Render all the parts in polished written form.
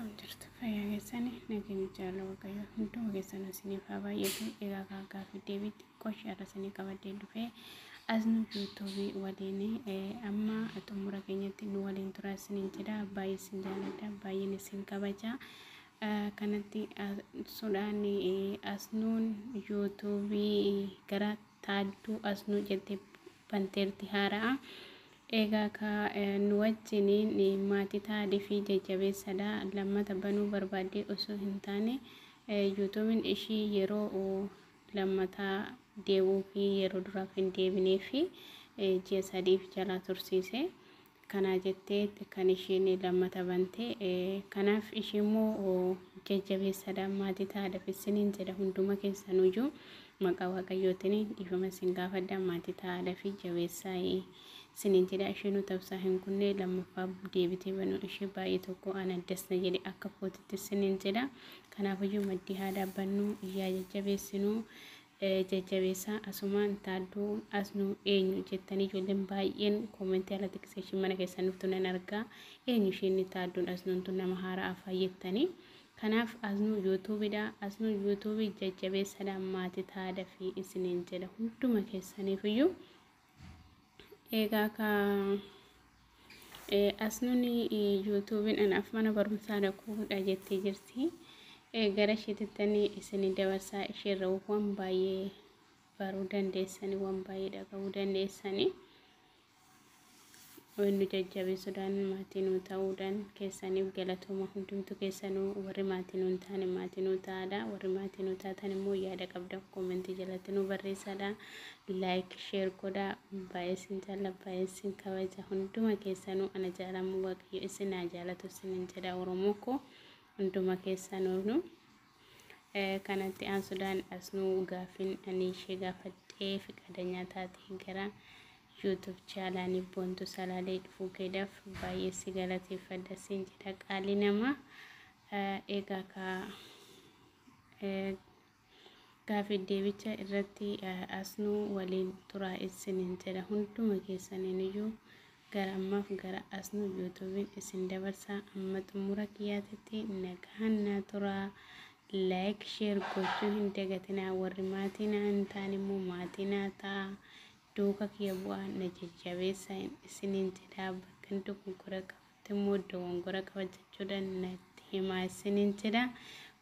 Akkam jirtu? Fayyaa keessanii? Nageenya jaalala Waaqayyoo hunduma keessan isiniif haa baay'atu. Egaa gaaffii deebii xiqqoo ishee irra isinii qabadhee dhufee asnu yuutuubii waliin amma xumura keenyatti nu waliin turaa isiniin jedha. Baay'ee isin jaaladha, baay'een isin kabaja. Kanatti sudhaan asnuun yuutuubii gara Taadduu Asnuu jettee banteerti haara'a. Egaa ka nu wajjiniin maatii taadii fi jajjabeessadha. Lammata banuu barbaaddee osoo hin taane yuutuubiin ishii yeroo lammataa deebi'uu fi yeroo duraaf hin deebinee fi ji'a 3f jalaa tursiise. Kanaa jettee kan ishiin lammata bante. Kanaaf ishii immoo jajjabeessadha, maatii taadhaaf isiniin jedha. Hunduma keessanuyyuu maqaa Waaqayyootiin dhiifama isin gaafadha, maatii taadhaaf jabeessaa isiniin jedha. Isheen tabsaa hin kunne lammaffaa deebitee banuu ishee baay'ee tokko ana dasna jedhe akka kootitti isiniin jedha. Kanaafiyyuu maddii haa dhaabbannu, yaa jajjabeessinuu, jajjabeessaa. Asumaan Taadduu Asnuu eenyu jettanii ijoolleen baay'een koomentii alatti gisee ishiin mana keessan dhuftu nan argaa. Eenyu isheen Taadduun Asnuun tun nama haaraa afaa jettanii. Kanaaf Asnuu yuutuubidha. Asnuu yuutuubii jajjabeessadha, maatii taada fi isiniin jedha hunduma keessaniifiyyuu. Egaa ka Asnuun yuutuubiin anaaf mana barumsaa dhaquudha jettee jirti. Gara isheetittanii isinii dabarsaa, isheerra waan baay'ee baruu dandeessanii, waan baay'ee dhaga'uu dandeessanii. Nu jajjabeessuudhaan maatii nuu ta'uudhaan keessaniif galatooma hundumtu keessanuu. Warri maatii nuu hin taane maatii nuu ta'aadha. Warri maatii nuu taatan immoo yaada qabdan koomentii jalatti nuu barreessadha. Laayik sheer godhaa. Baay'ee isin jaalla, baay'ee isin kabaja hunduma keessanuu. Ana jaalamuu Waaqayyo isin haa jaalatu isinin jedha, Oromoo koo hunduma keessanuu. Kanatti aansuudhaan Asnuu gaaffiin ani ishee gaafadhee fiqaadanyaa taatee gara YouTube chaalaanii Boontuu Salaalee dhufuu keedhaaf baay'ee si galateeffadha siin jedha, qaalii namaa. Egaa ka gaaffii deebicha irratti Asnuu waliin turaa isiniin jedha hunduma keessaniin iyyuu. Gara ammaaf gara Asnuu yuutuubiin isin dabarsaa, amma xumura kiyyaatitti nagaan naa turaa. Laayik sheer gochuu hin dagatinaa. Warri maatii naa hin taane immoo maatii naa ta'a. Duuka kiyya bu'aa, na jajjabeessaa isiniin jedha. Bakka dogoggora qabutti immoo dogongora qaba jechuudhaan natti himaa isiniin jedha.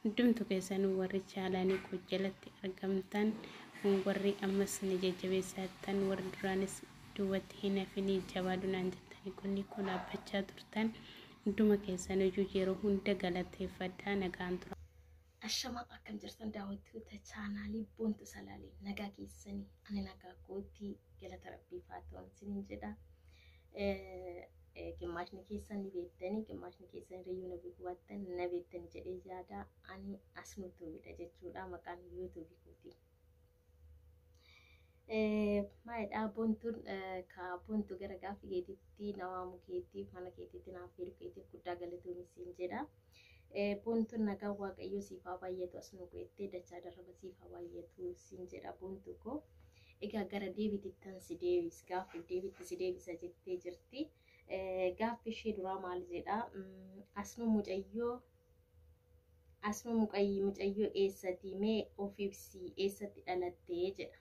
Hundumtu keessanuu warri chaalanii koo jalatti argamtan, warri ammas na jajjabeessaa, warri duraanis duubatti hin hafinii jabaadhu naan jettanii kunni koo dhaabbachaa turtan, hunduma keessaniyyuu yeroo hunda galateeffadhaa. Nagaan tura. Ashamaa, akkam jirtan daawwattoota chaanaalii Boontu Salaalee? Nagaa keessanii? Ani nagaa kootii, galata Rabbiif haa ta'u isiniin jedha. Gimmaashni keessan ni beektanii, gimmaashni keessan hiriyyuu na beekuu baattan na beektanii jedhee yaada. Ani Asnuu Tuubidha jechuudha maqaan yuutuubii kooti. Maalidhaa Boontuun ka Boontu gara gaaffii keetiitti na waamuu keetiif, mana keetiitti naaf fidu keetiif guddaa galatoomi siin jedha. Boontuun nagaan Waaqayyoo siif haa baay'atu, as nu goettee dachaa darraba siif haa baay'atu siin jedha, Boontu koo. Egaa gara deebitittan si deebis, gaaffii deebitti si deebisa jettee jirti. Gaaffii ishee duraa maal jedhaa? Asnuu mucayyoo, Asnuu mucayyoo eessati? Mee of ibsi, eessatti dhalattee jedha.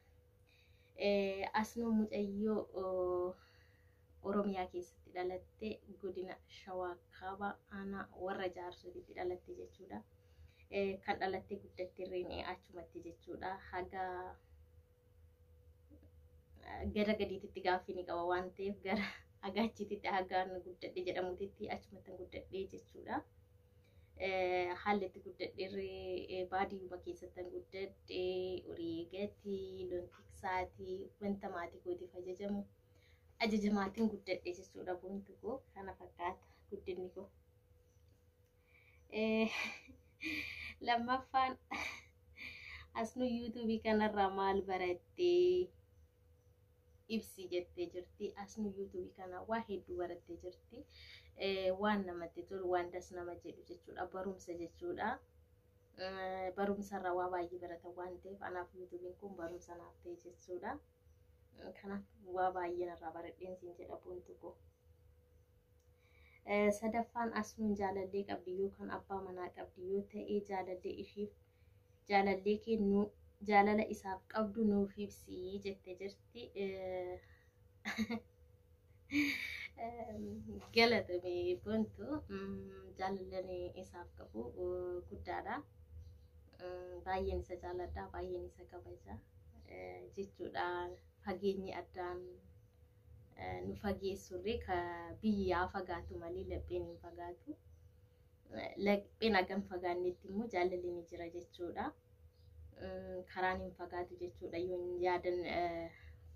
Asnuu mucayyoo Oromiyaa keessatti dhalatte, godina Shawaa Kaabaa aanaa Warra Jaarsootitti dhalatte jechuudha. Kan dhalattee guddatte irreen achumatti jechuudha. Haga gara gadiititti gaaffii ni qaba waan ta'eef gara haga achiititti hagaan guddadhe jedhamutitti achumatti guddadhe jechuudha. Haalli itti guddadhe baadiyyuma keessatti guddadhe, horii eegatti, loon tiksaatii, wanta maatii kootiif ajajamu ajajamaatiin guddadhe jechuudha. Boontu koo, kana fakkaata guddinni koo. Lammaffaan, Asnuu yuutuubii kanarraa maal barattee ibsi jettee jirti. Asnuu yuutuubii kana waa hedduu barattee jirti. Waan namatti tolu, waan das nama jedhu jechuudha. Barumsa jechuudha. Barumsarraa waa baay'ee baratan waan ta'eef anaaf yuutuubiin kun barumsa naaf ta'e jechuudha. Kanaaf waa baay'ee narraa baradheen siin jedha, Boontu koo. Sadaffaan Asnuun jaalallee qabdi yookaan abbaa manaa qabdi yoo ta'e jaalallee ishiif jaalallee kennuu jaalala isaaf qabdu nuuf ibsi jettee jirti. Galatoomi Boontu, jaalalleen isaaf qabu guddaadha. Baay'een isa jaaladha, baay'een isa kabaja jechuudha. Fageenyi addaan nu fageessurree ka biyyaa fagaatu malee lapheen hin fagaatu. Lapheen hagam fagaannetti immoo jaalalli ni jira jechuudha. Karaan hin fagaatu jechuudha. Yoon yaadan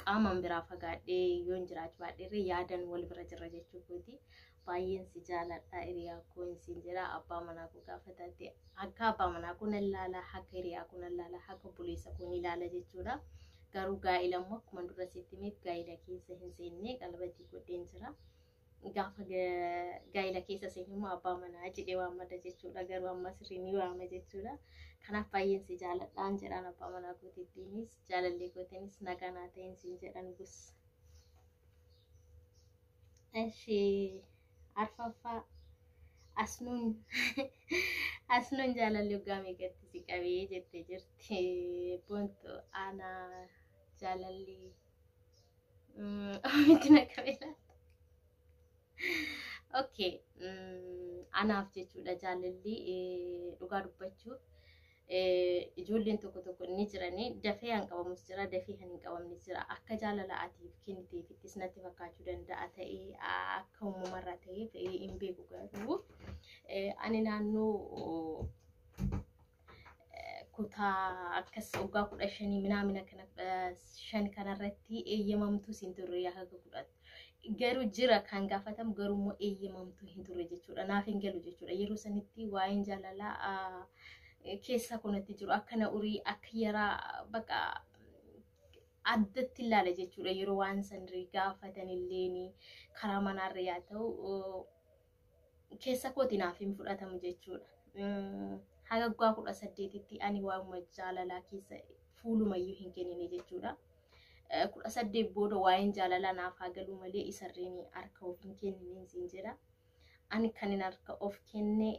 qaamaan biraa fagaadhee yoon jiraachuu baadheerree yaadan wal bira jirra jechuuti. Baay'een si jaaladha, hiriyaa koo siin jira. Abbaa manaa koo gaafa taate akka abbaa manaa koo nan ilaala, akka hiriyaa koo nan ilaala, akka obboleessa koo ni ilaala jechuudha. Garuu gaa'ila immoo akkuma dura sitti himeef gaa'ila keessa hin seenne, qalbatii godheen jira. Gaafa gaa'ila keessa seenu immoo abbaa manaa jedhee waammada jechuudha. Garuu amma sirrii ni waama jechuudha. Kanaaf baay'een si jaaladhaan jedhaan abbaa manaa kootittiinis jaalallee kootiinis nagaa naa ta'een siin jedhan gus. Ishee arfaffaa, Asnuun jaalalli waggaa meeqatti si qabee jettee jirti. Boontu, ana jaalalli omitti na qabee laata? Okay, anaaf jechuudha jaalalli dhugaa dubbachuuf ijoolleen tokko tokko ni jiranii dafee han qabamus jira, dafee han hin qabamnes jira. Akka jaalala atiif kenniteefittis natti fakkaachuu danda'a ta'ee akka uumamarraa ta'ee hin beeku, garuu ani naannoo kutaa akkas waggaa 15 minaamina kana 5 kanarratti eeyyamamtuu siin turre haga 10. Garuu jira kan gaafatamu, garuu immoo eeyyamamtuu hin turre jechuudha. Naaf hin galu jechuudha. Yeroo sanitti waa'een jaalalaa keessa kanatti jiru akka na urii akka yaraa baqa addatti ilaala jechuudha. Yeroo waan sanirri gaafatan illee karaa manaarra yaa ta'u keessa kooti naaf hin fudhatamu jechuudha. Haga waggaa 18tti ani waa'uma jaalalaa keessa fuulumayyuu hin kennine jechuudha. 18 booda waa'een jaalalaa naaf haa galuu malee isarreen harka of hin kennine siin jedha. Ani kan hin harka of kenne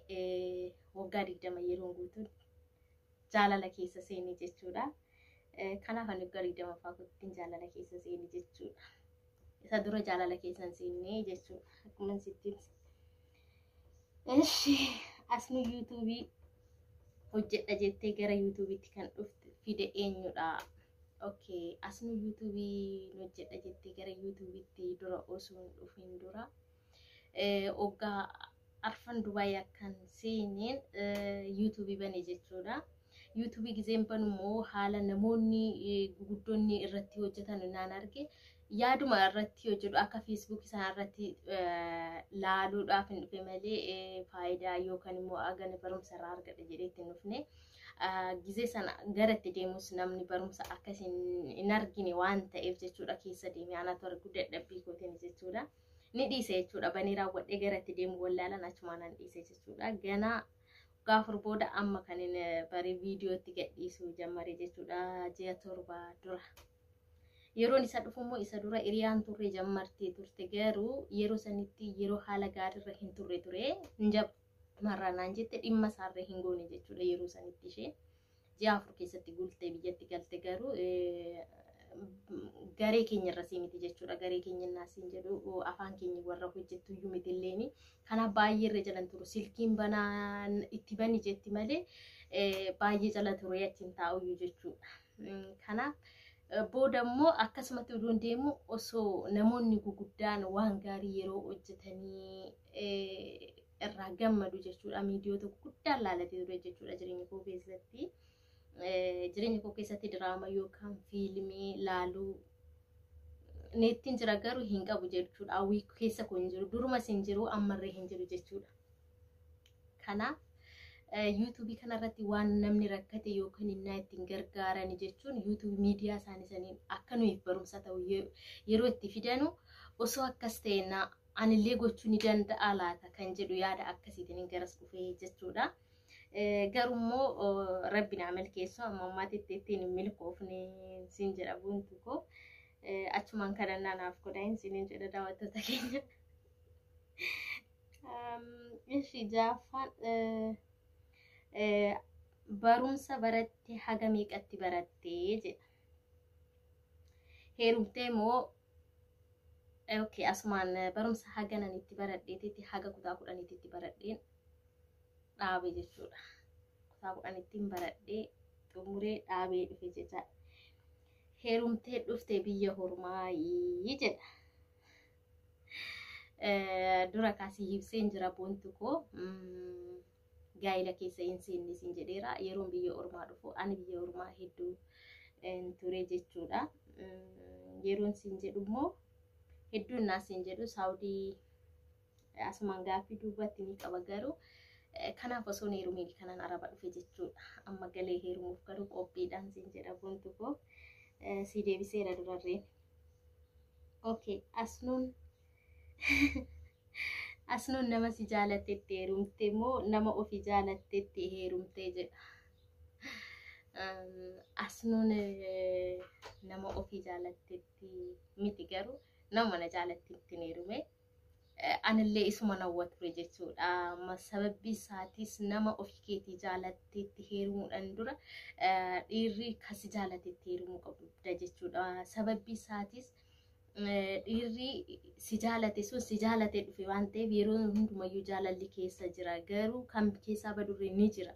waggaa 20 yeroo guutuu jaalala keessa seene jechuudha. Kanaaf ani waggaa 20ffaa kottiin jaalala keessa seene jechuudha. Isa dura jaalala keessa hin seenne jechuudha. Akkuma sitti ibsa. Eshi, Asnu yuutuubii hojjedha jettee gara yuutuubiitti kan dhufte fide eenyudha? Okay, Asnu yuutuubii hojjedha jettee gara yuutuubiitti dura osoo hin dhufin dura waggaa arfan Dubaay akkan seeneen yuutuubii bane jechuudha. Yuutuubii gizeen banu immoo haala namoonni guguddoonni irratti hojjetan naan arge, yaaduma irratti hojjedhu akka feesbuuk isaan irratti laaluudhaaf hin dhufe malee faayidaa yookaan immoo agana barumsa irraa argadha jedhee itti hin dhufne. Gizee sana gara itti deemus namni barumsa akkas hin argine waan ta'eef jechuudha, keessa deemee anatu arguu dadhabbii kootiin jechuudha. Ni dhiise jechuudha, banee raawwadhee gara itti deemu wallaalan achumaan nan dhiise jechuudha. Ganaa gaafur booda amma kan inni baree viidiyootti gadhiisuu jammare jechuudha, ji'a 7 dura. Yeroon isa dhufu immoo isa dura hiriyaan turre jammartee turte, garuu yeroo sanitti yeroo haala gaariirra hin turre ture, hin jammarraa naan jette, dhimma isaarra hin goone jechuudha yeroo sanitti isheen. Ji'a 4 keessatti gultee biyyatti galte, garuu garee keenya irra sii miti jechuudha. Garee keenya naasiin jedhu afaan keenya warra hojjettu iyyuu miti illeeni. Kanaaf baay'ee irra jalan turu. Silkiin banaa itti bani jetti malee baay'ee jala ture achiin taa'uyyuu jechuudha. Kanaaf booda immoo akkasumatti oduun deemu osoo namoonni guguddaan waan gaarii yeroo hojjetanii irraa gammadu jechuudha. Miidiyoota guguddaan laalatee ture jechuudha jireenya koo keessatti. Jireenya koo keessatti diraama yookaan fiilmii laaluu neettiin jira garuu hin qabu jechuudha. Hawwii keessa koo hin jiru. Durumas hin jiru, ammarree hin jiru jechuudha. Kanaaf yuutuubii kanarratti waan namni rakkate yookaan innaa ittiin gargaaran jechuun yuutuubii miidiyaa isaanii saniin akka nuyiif barumsa ta'u yeroo itti fidanu osoo akkas ta'e na anillee gochuu ni danda'a laata kan jedhu yaada akkasiitiin garas dhufee jechuudha. Garuu rabbi naa milkeessu amma ammaatti ittiin hin milkoofne siin jedha Boontu koo. Achumaan kadhannaa naaf godhaa siin jedha daawwattoota keenya. Ishi jaaffaan barumsa baratte haga meeqatti barattee jedha. Heerumtee moo? Okay, asumaan barumsa haga nan itti baradheetitti haga kutaa 10tti itti baradheen dhaabe jechuudha. Kutaa 10ttiin baradhee xumuree dhaabee dhufe jechaadha. Heerumtee dhufte biyya hormaayii jedha. Dura kaasii ibseen jira, boontu koo, gaa'ela keessa hin seenne siin jedheera. Yeroon biyya ormaa dhufu ani biyya ormaa hedduu ture jechuudha. Yeroon siin jedhu immoo hedduun naa siin jedhu Saawudii asumaan gaaffii duubatti ni qaba, garuu kanaaf osoo hin heerumiin kanan Araba dhufe jechuudha. Amma galee heerumuuf garuu qophiidhaan siin jedha, boontu koo, si deebiseera durarreen. Okay, asnuun nama si jaalattetti heerumte moo nama ofii jaalattetti heerumte jedha. Asnuun nama ofii jaalattetti miti, garuu nama na jaalattetti heerume. Anillee isuma nawwa ture jechuudha. Sababbi isaatis nama ofii keetii jaalattetti heerumuudhaan dura dhiirri kasi jaalattetti heerumuu qabda jechuudha. Sababbi isaatis dhiirri si jaalate sun si jaalate dhufe waan ta'eef yeroo hundumayyuu jaalalli keessa jira. Garuu kan keessaa badurre ni jira.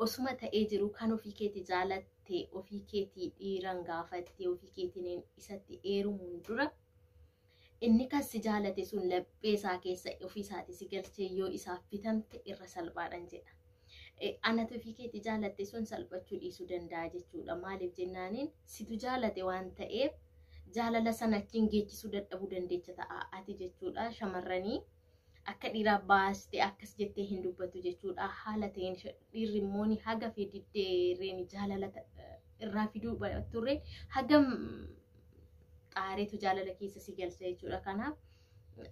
Osuma ta'ee jiru kan ofii keetii jaalatte, ofii keetii dhiiran gaafatte, ofii keetiin isatti heerumuun dura inni kan si jaalate sun laphee isaa keessa ofii isaatii si galchee yoo isaaf bitamte irra salphaadhaan jedha. Anatu ofii keetii jaalatte sun salphachuu dhiisuu danda'a jechuudha. Maaliif jennaaniin situ jaalate waan ta'eef jaalala sana achiin geechisuu dadhabuu dandeecha ta'a ati jechuudha. Shamarranii akka dhiiraa baastee akkas jettee hin dubbattu jechuudha. Haala ta'een dhiirri immoo haga fediddeerreen jaalala irraa fiduu turre hagam xaareetu jaalala keessa si galcha jechuudha. Kanaaf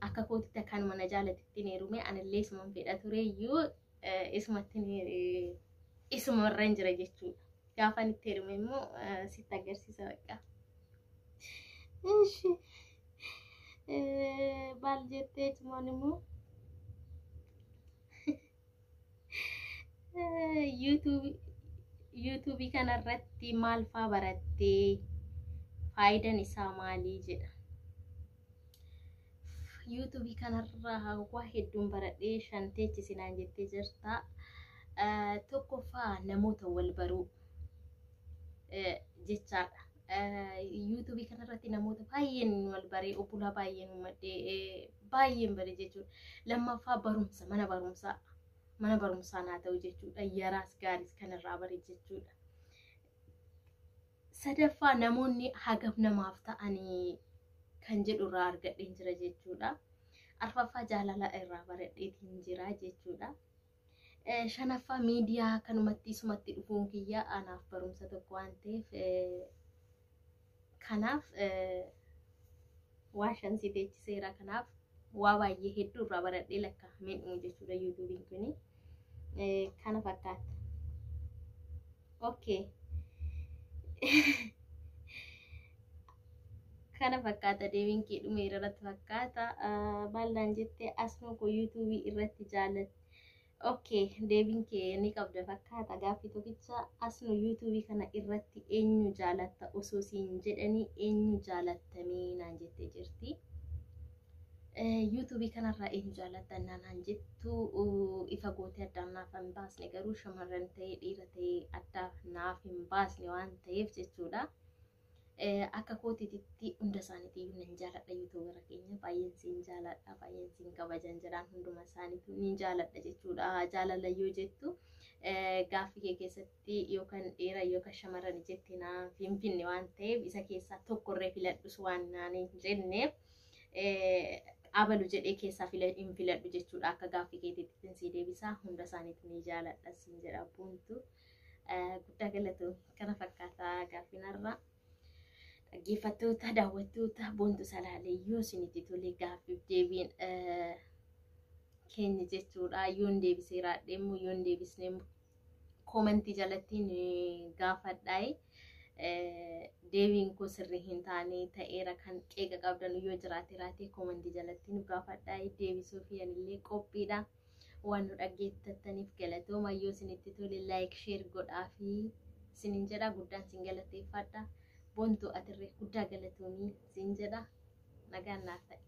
akka kootitti akkanuma na jaalatetti heerume, anillee isuman fedha ture iyyuu isumatti isuma irra hin jira jechuudha. Gaafa itti heerume immoo sitti agarsiisa bakka. Ishi maal jettee cimaan immoo yuutuubii kanarratti maal faa barattee, faayidaan isaa maalii jedha. Yuutuubii kanarraa waa hedduun baradhee, shan teechisinaan jettee jirta. Tokkoffaa namoota wal baruu jechaadha. Yuutuubii kanarratti namoota baay'een wal baree, obbolaa baay'een uummadhee, baay'een bare jechuudha. Lammaffaa barumsa mana barumsaa naa ta'u jechuudha. Yaraas gaariis kanarraa bare jechuudha. Sadaffaa namoonni hagam namaaf ta'anii kan jedhu irraa argadheen jira jechuudha. Arfaffaa jaalala irraa baradheetiin jira jechuudha. Shanaffaa miidiyaa kanumatti isumatti dhufuun kiyya anaaf barumsa tokko waan ta'eef, kanaaf waa shan si teechiseera. Kanaaf waa baay'ee hedduu irraa baradhee lakkaa'amee dhumu jechuudha yuutuubiin kuni. Kana fakkaata. Okay. Kana fakkaata, deebiin kee dhumeera irratti fakkaata. Maallaan jettee asuma koo yuutuubii irratti jaalatte? Okay, deebiin kee ni qabda fakkaata. Gaaffii tokkicha, asnu yuutuubii kana irratti eenyu jaalatta osoo siin jedhanii eenyu jaalattamee naan jettee jirti. Yuutuubii kanarraa eenyu jaalatta naan jettu ifa gootee addaan naaf hin baasne, garuu shamarran ta'ee dhiira ta'ee addaaf naaf hin baasne waan ta'eef jechuudha. Akka kootiitti hunda isaaniitiyyuu nan jaaladha. Yuutuubara keenya baay'een siin jaaladha, baay'een siin kabajan jedhaan, hunduma isaaniitu ni jaaladha jechuudha. Jaalala yoo jettu gaaffii kee keessatti yookaan dhiira yookaan shamarran jette naaf hin finne waan ta'eef, isa keessaa tokkorree filadhus waan naan hin jenneef abalu jedhee keessaa hin filadhu jechuudha. Akka gaaffii keetiitti si deebisaa, hunda isaaniitu ni jaaladha siin jedha buuntu. Guddaa galatoomi, kana fakkaataa gaaffiin. Dhaggeeffattoota, daawwattoota Boontu Salaalee, yoo isinitti tole gaaffiif deebiin keenya jechuudha. Yoon deebisee raadhe immoo, yoon deebisne koomantii jalatti gaafadhaa. Deebiin koo sirrii hin taane ta'eera kan qeeqa qabdan yoo jiraate raatee koomantii jalatti nu gaafadhaa, deebisuuf anillee qophiidha. Waan nu dhaggeeffattaniif galatooma. Yoo isinitti tole laayik sheer godhaa fi isinin jedha, guddaan isin galateeffadha. Boontuu, atirree guddaa galatoomii isin jedha. Nagaan naaf ta'e.